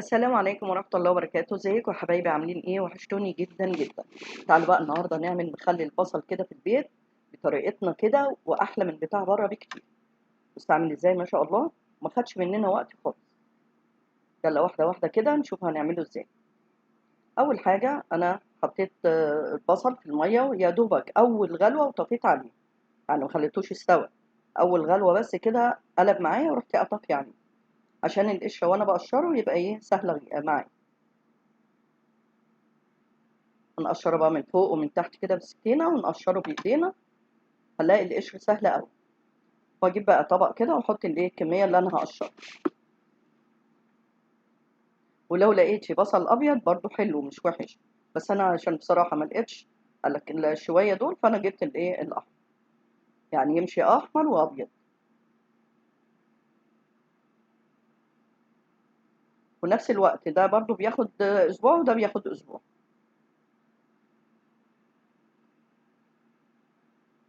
السلام عليكم ورحمة الله وبركاته. ازيكم يا حبايبي؟ عاملين ايه؟ وحشتوني جدا جدا. تعالوا بقى النهارده نعمل مخلل البصل كده في البيت بطريقتنا كده، واحلى من بتاع بره بكتير. بص عامل ازاي ما شاء الله، ما خدش مننا وقت خالص. يلا واحدة واحدة كده نشوف هنعمله ازاي. اول حاجة انا حطيت البصل في المية، ويا دوبك اول غلوه وطفيت عليه، يعني ما خليتوش يستوي، اول غلوه بس كده قلب معايا ورحت اطفي عليه عشان القشرة وانا بقشره يبقى ايه سهلة معايا. نقشره بقى من فوق ومن تحت كده بالسكينة، ونقشره بايدينا، هنلاقي القشر سهل قوي. واجيب بقى طبق كده واحط الايه الكمية اللي انا هقشرها. ولو لقيتي بصل ابيض برضو حلو مش وحش، بس انا عشان بصراحة ما لقيتش قال لك الشويه دول، فانا جبت الايه الاحمر، يعني يمشي احمر وابيض. ونفس الوقت ده برضو بياخد اسبوع وده بياخد اسبوع.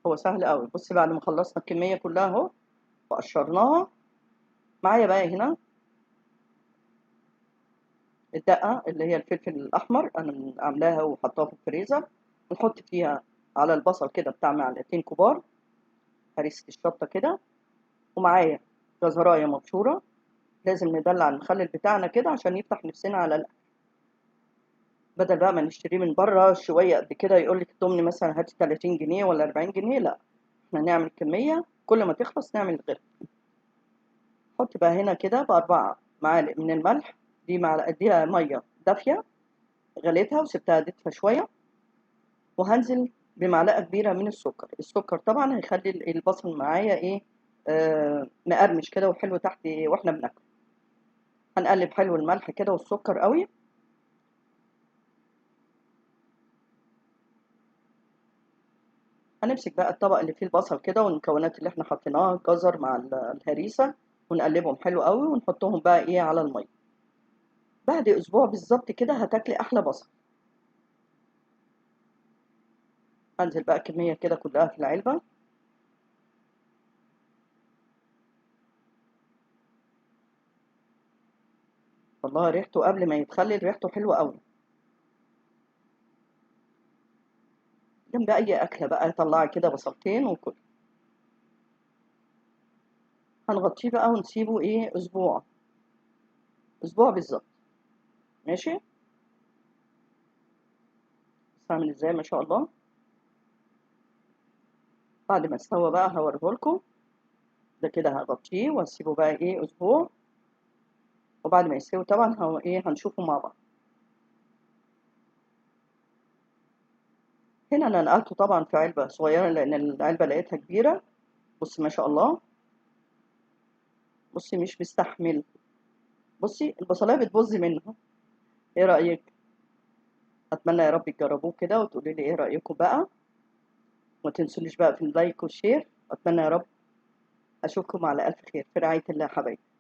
هو سهل قوي. بصي بعد ما خلصنا الكمية كلها اهو وقشرناها، معايا بقى هنا الدقة اللي هي الفلفل الاحمر، انا عاملاها وحطاها في الفريزر. نحط فيها على البصل كده بتاع معلقتين كبار هريسه الشطه كده، ومعايا جزرايه مبشوره. لازم ندلع المخلل بتاعنا كده عشان يفتح نفسنا على الاكل، بدل بقى ما نشتريه من بره شوية قد كده يقول لك التمن مثلا هاتي 30 جنيه ولا 40 جنيه. لا، احنا نعمل كمية كل ما تخلص نعمل غيرها. حط بقى هنا كده ب4 معالق من الملح، دي معلقه دي مية دافيه غليتها وسبتها تدفى شوية، وهنزل بمعلقه كبيرة من السكر. السكر طبعا هيخلي البصل معايا ايه، مقرمش كده وحلو تحت واحنا بناكل. هنقلب حلو الملح كده والسكر قوي. هنمسك بقى الطبق اللي فيه البصل كده والمكونات اللي احنا حطيناها، الجزر مع الهريسه، ونقلبهم حلو قوي ونحطهم بقى ايه على المية. بعد اسبوع بالظبط كده هتاكلي احلى بصل. هنزل بقى كمية كده كلها في العلبة. والله ريحته قبل ما يتخلل ريحته حلوة قوي. جنب اي اكله بقى طلعي كده بصلتين وكل. هنغطيه بقى ونسيبه ايه اسبوع، اسبوع بالظبط. ماشي، بس عامل ازاي ما شاء الله. بعد ما استوى بقى هوريهولكم ده كده، هغطيه واسيبه بقى ايه اسبوع، وبعد ما يستوي طبعا هو ايه هنشوفه مع بعض. هنا انا نقلته طبعا في علبة صغيرة لان العلبة لقيتها كبيرة. بصي ما شاء الله، بصي مش مستحمل، بصي البصلايه بتبوظ منها. ايه رايك؟ اتمنى يا رب تجربوه كده وتقولي لي ايه رايكم بقى. ما تنسونيش بقى في ال like وال share. اتمنى يا رب اشوفكم على الف خير في رعاية الله يا حبايبي.